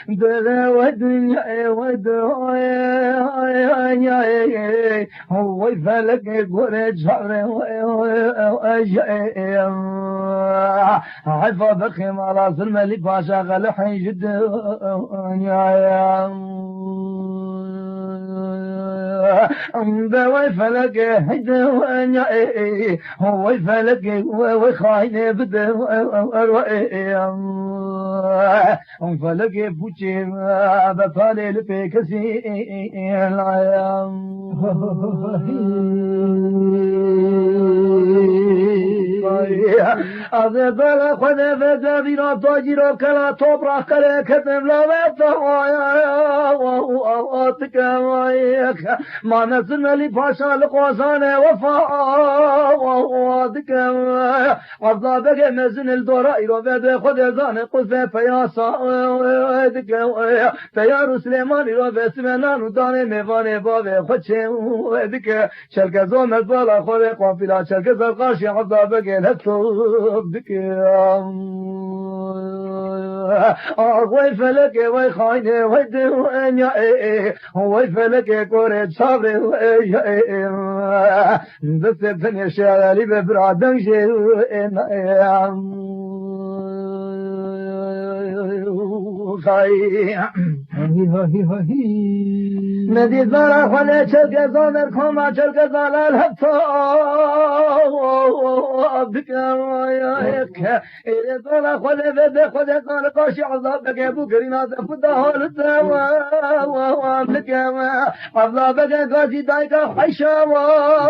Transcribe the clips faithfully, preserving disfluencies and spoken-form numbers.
Dere we dinyayê we de, ay, ay, ay, ay, ay. Wey felekê gorê çavre, wey, wey, wey, ay. Heyfa bixê mala Zilmelî Paşa xelihê ji dinyayê. De wey felekê, hey de wey, ay. Wey felekê, wey, wey xaynê bide, wey, wey, wey, wey. Felekê pûçê betalê li pê kesî. Ez ê bela xwe de vecevîna tacîra kela toprak kerê ketim lave tawaya. Dike. Ma Nesin Melî Paşa li Qozanê wefa dike. Abla begê mezin li dora îro vebe xwe de zane qulfê peyasa dike. Teyar û Silêman îro ve sibe nan û danê mêvanê bavê xwe çê dike. Çerkezo mezbala xwe de qafîla Çerkeza qarşî Abla begê hesab dike. Ah, wey felekê, wey xaynê, wey dinyayê, wey felekê korê çavrê, wey. Destê tenê şeherî be bira deng jê ênayam. Xay. Hî, hî, hî, hî. Me dî zara xwe lê çelkeza merkoma çelkeza lal heta dikem. Êrê zara xwe lê vê bê xwe de zara qarşî Evla Begê bû girîna de xwe da halite we, we, we, bike we. Evla Begê gazî dayika heyşa we,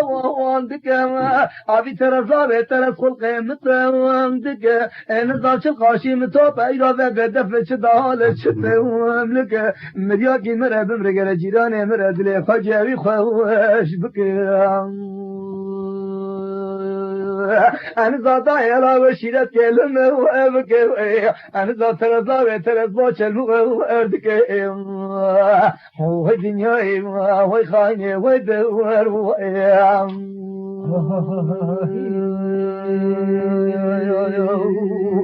we, we, dike we. Avî tereza wê terez xulqê mi te we, dike. Ê niza çil qaşî mi top eyra ve bê defe çi da hale çi te we, bike. Miryakî mi re bimre gere cîranê mi re dilê xwe cewî xwe weş bike. Eniza dayê la we şîret ke li me we bike. Eniza tereza wê terez bo çel we erdike. Wey dinyayê wey xaynê wey dewer wey.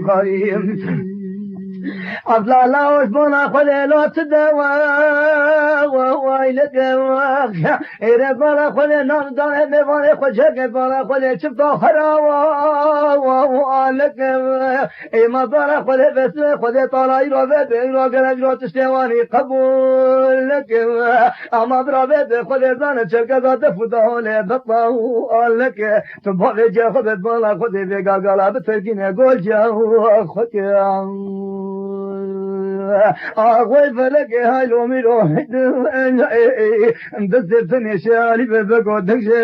Xayim. Abdala osmana xwe de la ti de wey wey wey li de wey. Êre bala xwe lê nan dane mêvanê xwe cege bala xwe lê çifta hera wa, wa, wa, leke. Ê ma bala xwe lê vestine xwe lê talayî ra ve bê ra gere ra tiştê wanî qebûl neke. Ama bira ve bê xwe lê zane çerkeza def û dahol e betla û aleke. Tu bavê ciya xwe be bala xwe dê vê gagala bi tergîne gol ciya xwe ke. Axwey felekê haylo mîro. Destê tenê şealî be bego deng jê.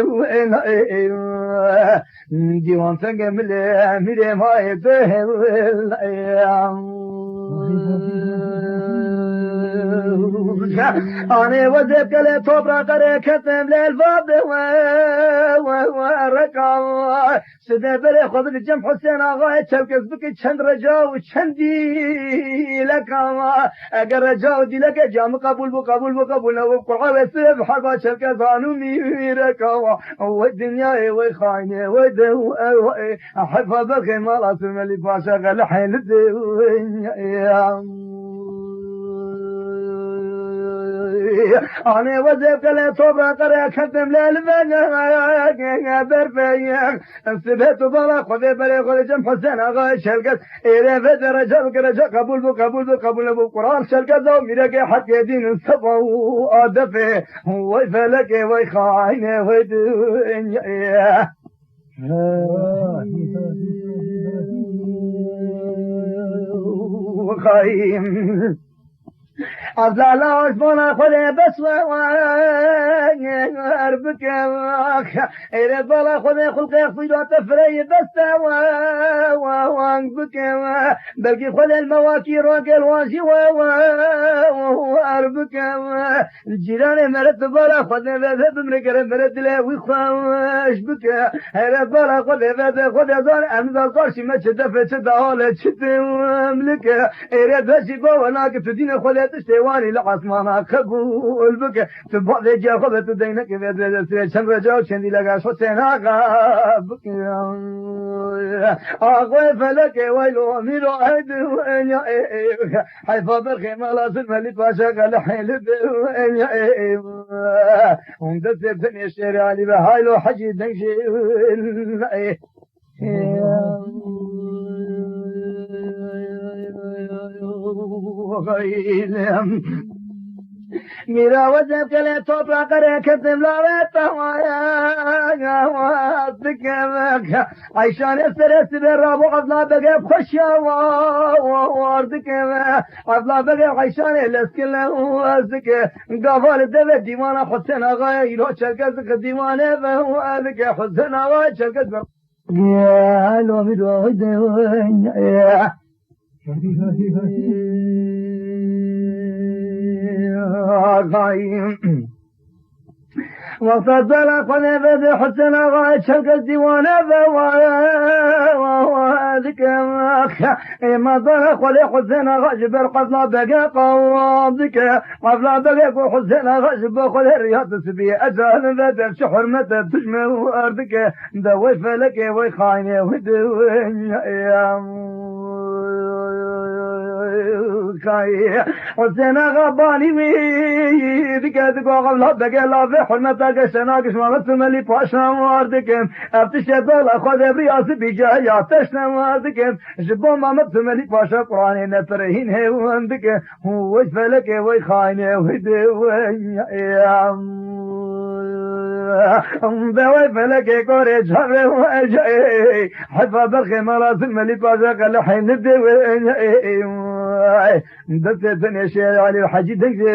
Dîwan tenge milê mîrê mayê te. Anê we zêbkelê topra qerê ketim lê elva be we, we, we, reka. Sibê berê xwe bidî cem Husên Axayê Çelkez bikî çend reca û çend dîleka. Eger reca û dîlekê ca min qebûl bû, qebûl bû, qebûl nebû, Qur'a wê sibê bi herba Çelkez anû mîreka. Wey dinyayê, wey xaynê, wey de, wey, wey. Hefa bexê mala Sirmelî Paşa xelihê li dinyayê. Anê we zêbkelê topra qere ketim lê li me berfeyek. Sibê tu bala xwedê berê xwedê cem Husên Axayê Çelkez. Êrê vê de reca bike reca qebûl bû, qebûl bû, qebûl nebû. Quran Çelkez da mîrekê heqê dîn seba û adefê. Wey felekê, wey xaynê, wey dinyayê. Xayîn. Abdala osmana xwedê bes we, we, er bike. Êrê bala xwedê xulqê xwîda te fireyî bes te we, we, wang bike. Belkî xwedê li mewakî rogel wan jî we, we, we, er bike. Cîranê mere tu bala xwedê ve, ve bimre gere mere dilê wî xweş bike. Here bala xwedê ve, ve xwedê zan em zan qarşî me çi defe çi dahale çi temlike. Êrê beşî bawena ki tu dîne xwedê Tiştê wanî li esmana qebûl bike. Tu bavê ciya xwe be, tu deynekê vê divê destê çend reca û çendî legaş Husên Axa bike. Axwê felekê weylo mîro ey dinya ê. Heyfa berxê mala Zilmelî Paşa qelihê li dinya ê. Hûn destê tenê şêrê Elî be haylo hecî deng jê. Mîra wezê kelê topra qerê ketim lawê tawaya dikeve. Ayşanê serê sibê rabo evla bege xweşa war dikeve. Evla bege Ayşanê leskile waz dike. Gava li devê dîwana Husên Axayê îro Çerkez dike dîwanê ve waz dike Husên Axayê Çerkez be. Gelo mi doy de. Axayê. Wexta dara xwe nêvede Husên Axa Çerkez dîwane ve wa, wa, wa dike. Ê ma dara xwe lê Husên Axa ji ber Qevla Bege qawam dike. Qevla Bege ku Husên Axa ji bo xwe lê riya tu sibiyê. Ecalim ve dev çi hurmete tu ji me war dike. De wey felekê wey xaynê wey dinya. Kay Husên Axa banî wî dike, dike Qevla Bege lavê hurmeta geşena gişmana Tumelî Paşa war dikim. Ev tiştê dala xwe de bi yasî bîca ya teşne war dikim. Ji bo Mamed Tumelî Paşa Quranê ne pirehîn hêwan dike. Wey felekê wey xaynê wey de wey. Be wey felekê korê çavê wey. Hefa berxê mala Tumelî Paşa qelihê ne de wey. Destê tenê şêr Elî Hecî deng jê.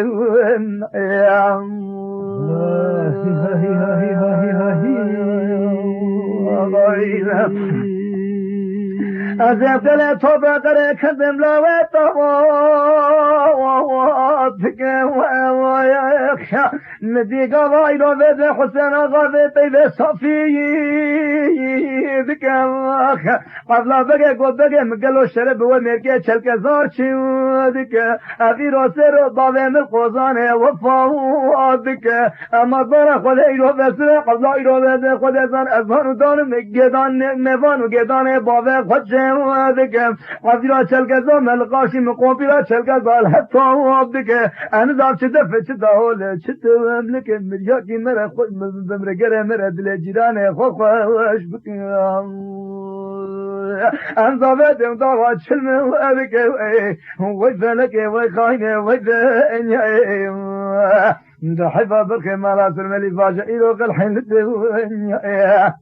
Ez ê telê tobe qerê kendim lawê tawa dike. Min dî gava îro vê de Husên Axa vê peyvê safî dike. Qevla Bege got, Bege min gelo şeref bi we mêrkê Çelkezar çi dike? Ev îro sero bavê min qozanê wefa dike. Ema dara Xwedê îro vesire, Qevla îro vede Xwedê zan, ez van û danim gêdan, mêvan û gêdanê bavê xwe çê dike. Qevla Çelkeza me li qaşî min, kompîra Çelkeza li heta dike. Eniza çi defe, çi dahole, çi tewemlike, miryakî mere xwe, bimre gere mere dilê cîranê xwe xweş bikin. Em zavê dem dawa çil min we bike, wey, wey felekê, wey xaynê, wey de enyayê. De heyfa birxê mala Turmelî vaje îro qelhên li de enyayê.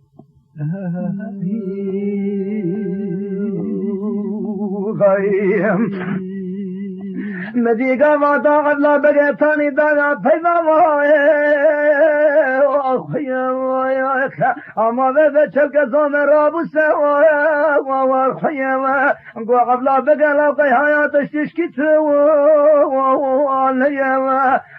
Medî gava da evla bege tanî dana peyva vaye. Ama ve ve çelke zame rabuse. Go evla bege la qey hayat şişkî tu. Neye.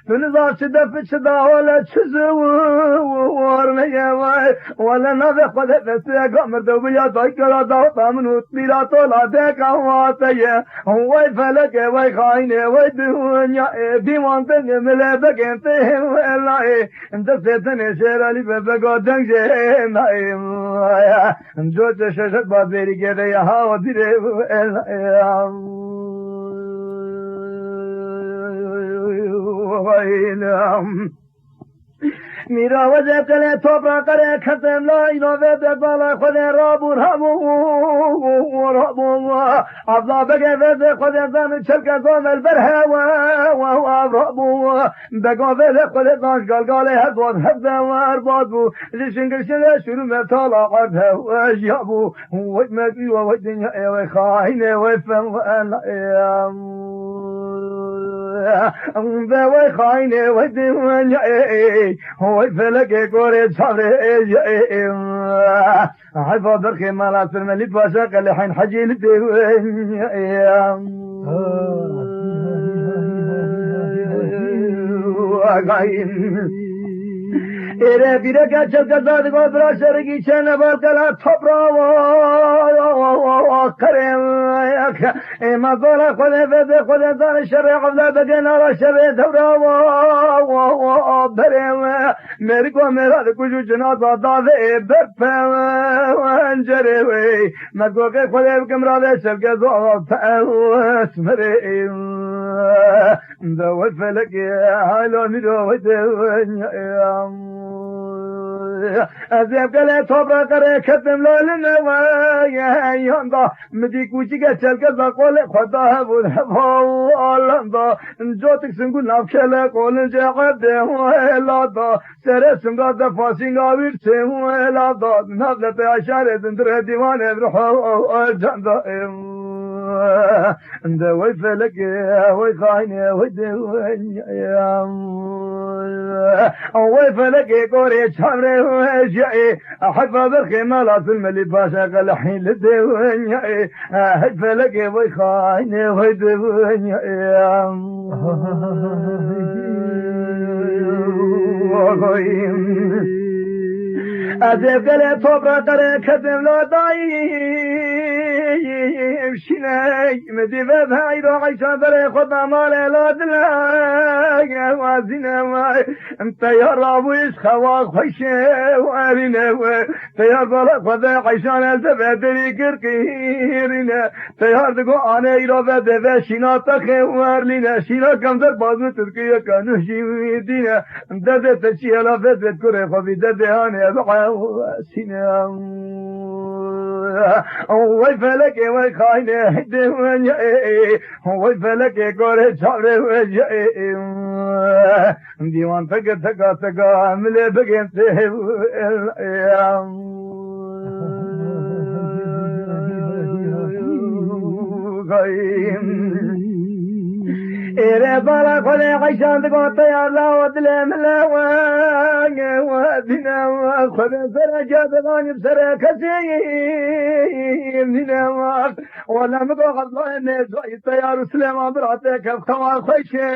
Tu nizar çi def çi dahole çi ziwar neye vay. Wele navê Xwedê fesûyeka mirde bû ya daykera daweta min û tîra tola deka wate ye. Wey felekê, wey xayînê, wey dinya ê. Dîwan dengê milê begên tê welayê. Destê tenê şêralî be bega deng jê nayê. Coçê şeşet bazêrî gêde ya hawa dîrê. Mîra wezê qelê topra qerê ketem la îna vê de bala Xwedê rabû, rabû, rabû. Abla bege vê de Xwedê zanî çelke zan el ber hewe, rabû. Bega vê de Xwedê zanî galgalê her zor hevde wer bad bû. Li şingir şingir şûrû me tala erd hewe jiya bû. Wey mekî we, wey dinya ê, wey xayînê, wey fen we. Be wey xayînê, wey dinya ê, wey felekê gorê çavrê ê. Heyfa birxê mala Turmelî Paşa qelihên hecî li dê. Êre bîreke çelkeza digot bira şerikî çene balkela topra qerê. Ê mezala Xwedê vede Xwedê zane şerê evle bege nara şevê dewra berê. Mêriko mêra dikuj û cinaza davê ber pencerê wê. Mezgoqê Xwedê bikim ravê çelkeza pes merê. De wey felekê haylo mîro wey de wey. Ez ê gelê topra qerê ketim lalin wey yanda. Mi dî kûçike çelkeza qolê xwe da hebûn hevalanda. Cotik singû navkele qolin cehedê wey lada. Sere singa de fasînga wîr çê wey lada. Navlete aşarê din dire dîwanê bir ho canda. De wey felekê, wey xaynê, wey de wey. Wey felekê gorê çavrê wey jiyê. Heyfa berxê mela zilmelî paşa qelehî li de wey. Hey felekê wey xaynê, wey de wey. Ez ê gelê topra qerê ketim la dayî. Şîney, mi dî ve heyro eyşa berê xwe da malê la dile wazîne vay. Teyar rabû îş xewa xweşê werîne we. Teyar bala xwe de eyşan el de ve derî girkîrîne. Teyar digo ane îro ve de ve şîna texê werlîne. Şîna kem der bazû tirkiyeka nuh jî wî dîne. Derdê te çi ye la vet vet kurê xwe vî derdê hanê ez sîne. Wey felekê wey xaynê heydê wey. Wey felekê gorê çavrê wey. Dîwan teke teka teka milê bigên tê. Êre bala xwedê eyşan digot teyar la o dilê min le we dîne we xwedê sere cadiganî bi sere kesî dîne we. Wele min go xezlayê nêzayî teyar û Silêman biratê kevxewa xweşê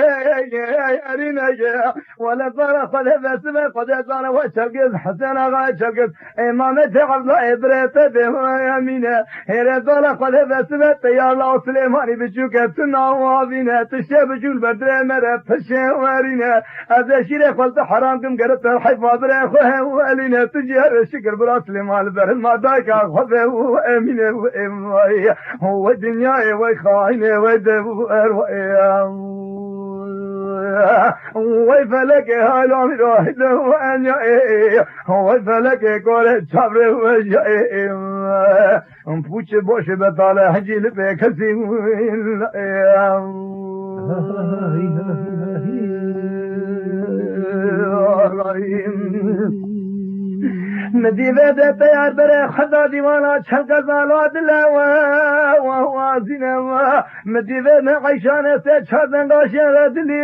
erîne ye. Wele zara xwedê vesibe xwedê zane we çelgiz Hesen Axa çelgiz. Ê Mamê tê Evlayê birê te dê emîne. Hêrê zala xwedê vesibe teyar la Silêmanî biçûke tu nawa vîne. Tu şê biçûl ber dirê me re pişê werîne. Ez ê şîrê xwe li te heram kim gere te heyfa birê xwe welîne. Tu cî here şikir bira Silêman li ber hilma dayika xwe ve û emîne û êmay. Wey dinyayê wey xaynê wey de û erwayê. Wey felekê hayla mîra hide û enyayê. Wey felekê kore çavrê wejayê. Pûçê boşê betale hecî li pê kesî. Mi dî vê de teyar berê xweda dîwana çend qezala dile we, we, wazîne we. Mi dî vê ne eyşanê sê çar dengaşê re dilî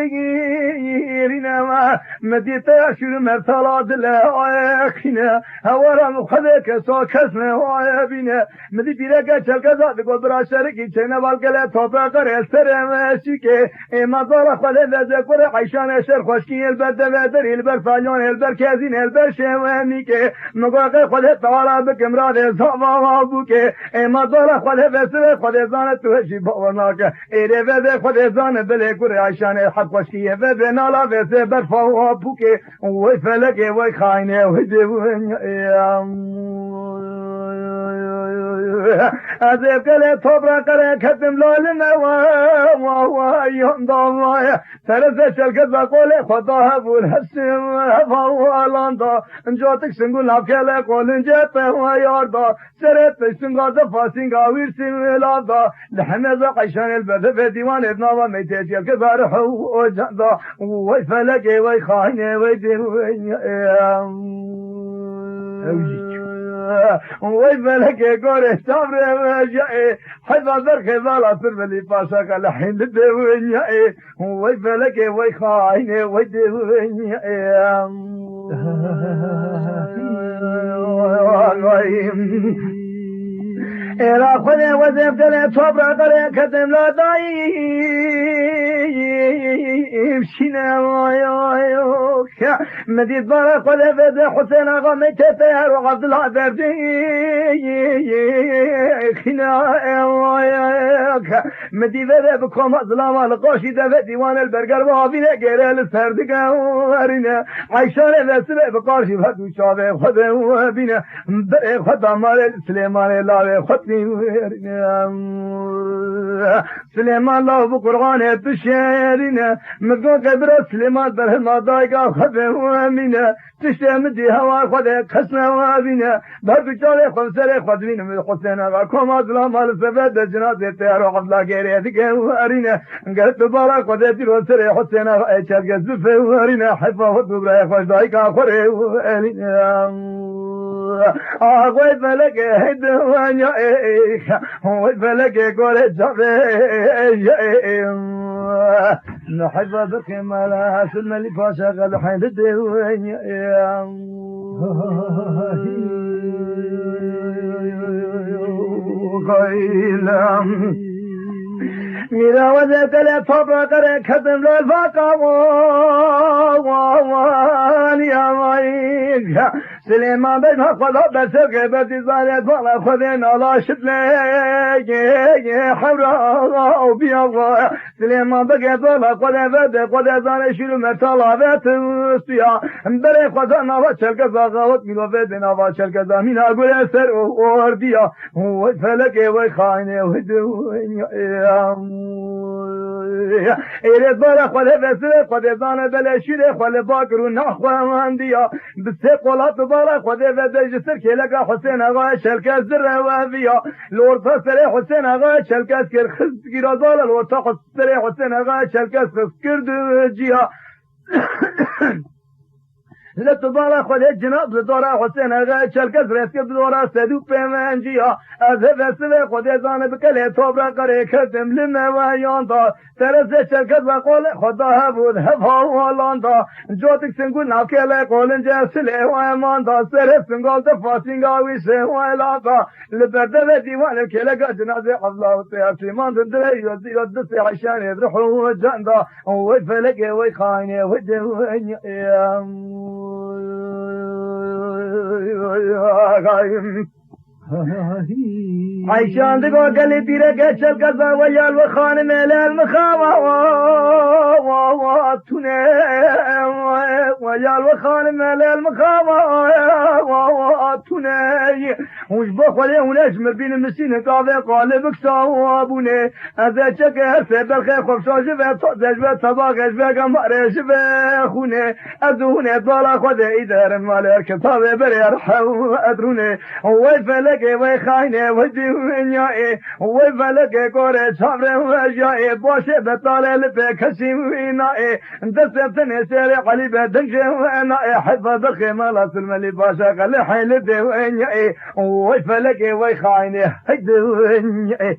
rîne we. Mi dî teyar şûrû mertala dile ayexîne. Hewara min xwedê keso kes ne ayebîne. Mi dî pîreke çelkeza digot bira şerikî çêne balkele topra qerê serê me şîkê. Ê ma zala xwedê veze kurê eyşanê şer xweşkî el ber deve derî el ber salyon el ber kezîn el ber şêwe mîkê. Mi go qey xwedê teala bikim radê zava wa bûkê. Ê ma zala xwedê vesive xwedê zane tu hejî bawer nake. Êrê veve xwedê zane belê kurê eyşanê heb xweşkî ye veve nala veze berfa wa bûkê. Wey felekê wey xaynê wey dê wey. Ez ê gelê topra qerê ketim lalime wa wa wa yanda wa. Terese çelkeza qolê xwe da hevûl hevsim hevalanda. Cotik singû navkele qolin cete wa yarda. Serê piştin gaze fasînga wîrsî lada. Li hemeza qeyşanê li berdevê dîwanê di nava meytê çelkeza rih û ocanda. Wey felekê wey xaynê wey dê wey. Ew jî çû. Wey felekê gorê çavrê wejayê. Heyva derxê zala sirvelî paşa qelehîn li dê wejayê. Wey felekê wey xaynê wey dê wey. Êra xwedê wezê gelê topra qerê ketim la dayî. Şîne wey wey. Min dît bara xwe de vede Husên Axa Meytete ero Abdullah Derdî. Xîna Min dî vede bi koma zilama li qaşî de ve dîwanê li berger ve havîne gêre li ser dike werîne. Eyşanê ve sibe bi qarşî ve dû çavê xwe de bîne. Berê xwe damarê Silêmanê lawê xwe tî werîne. Silêman law bi Qur'anê tu şêrîne. Min got ke bira Silêman berhema dayika xwe de mîne. Tiştê min dî hewa xwe de kes ne wabîne. Ber tu çavê xwe serê xwe dibînim Husên Axa koma zilama li sefer de cinazê teyaro Abdullah gêrê dike werîne. Ger tu bara xwe de dîro serê Husên Axa ê çerge zifê werîne. Hefa xwe tu birayê xwe ji dayika xwe rê werîne. Ah, wey felekê hey diwenya ê, wey felekê gorê çavê ê. Niheba bikê mala Silmelî Paşa xelixê li diwenya ê. Qaylam. Mîra wezê tele topra qere ketim lol vaka wan ya vay. Silêman Bey ma xweda bersev ke berdî zare bala xwedê nala şitle hewra û biya xwe. Silêman Bey bala xwedê verde xwedê zare şîr û mertala ve tustuya. Berê xweda nava çelkeza xawet mîlo verde nava çelkeza mîna gure ser û ordiya. Wey felekê wey xaynê wey dinya. Êrê bara xwedê ve sirê xwedê zane belê şîrê xwe li bakir û naxwewandiya. Bi sê qolat û bala xwedê ve de ji ser kêleka Husên Axayê Çelkez direweviya. Li orta serê Husên Axayê Çelkez kir xist gîra zala li orta xus-, serê Husên Axayê Çelkez xist kir du ciya. Li tu bala xwedê cinab li dora Husên Axayê Çelkez rêz kir bi dora sed û pênc ya. Ez heve sivê xwedê zane bi kelê topra qerê ketim li me weyan da. Teresê çelkez ve qolê xwe da hevûd hev hawalanda. Cotik singû navkê lê qolince silê we manda. Serê singal de fasînga wî şê we landa. Li berdevê dîwanê kêleka cinazê Evla û Seyasî mandin dirê yozî yo di sê hişanê rih û canda. Wey felekê wey xaynê wey de wey. Ayşan digo gelê pîreke çelkeza we yal we xanimê lel mixawa tune. We yal we xanimê lel mixawa tune. Hûn ji bo xwedê hûn ê ji min bînin misînin gavê qalê biksa bûnê. Ez ê çeke her sê berxê xwe bişa ji ve to de ji ve teba xê ji ve gemarê ji ve xûnê. Ez û hûn ê bala xwe de îderin malê her kitabê berê her hew edrûnê. Wey felekê wey xaynê wey dinyayê. Wey felekê gorê çavrê wejayê. Başê betalê li pê kesî wî nayê. Destê tenê serê Elî be dincê we nayê. Heyfa dixê mala Silmelî Paşa xelê heylê dê we nyayê. Wey felekê wey xaynê hey dinyayê.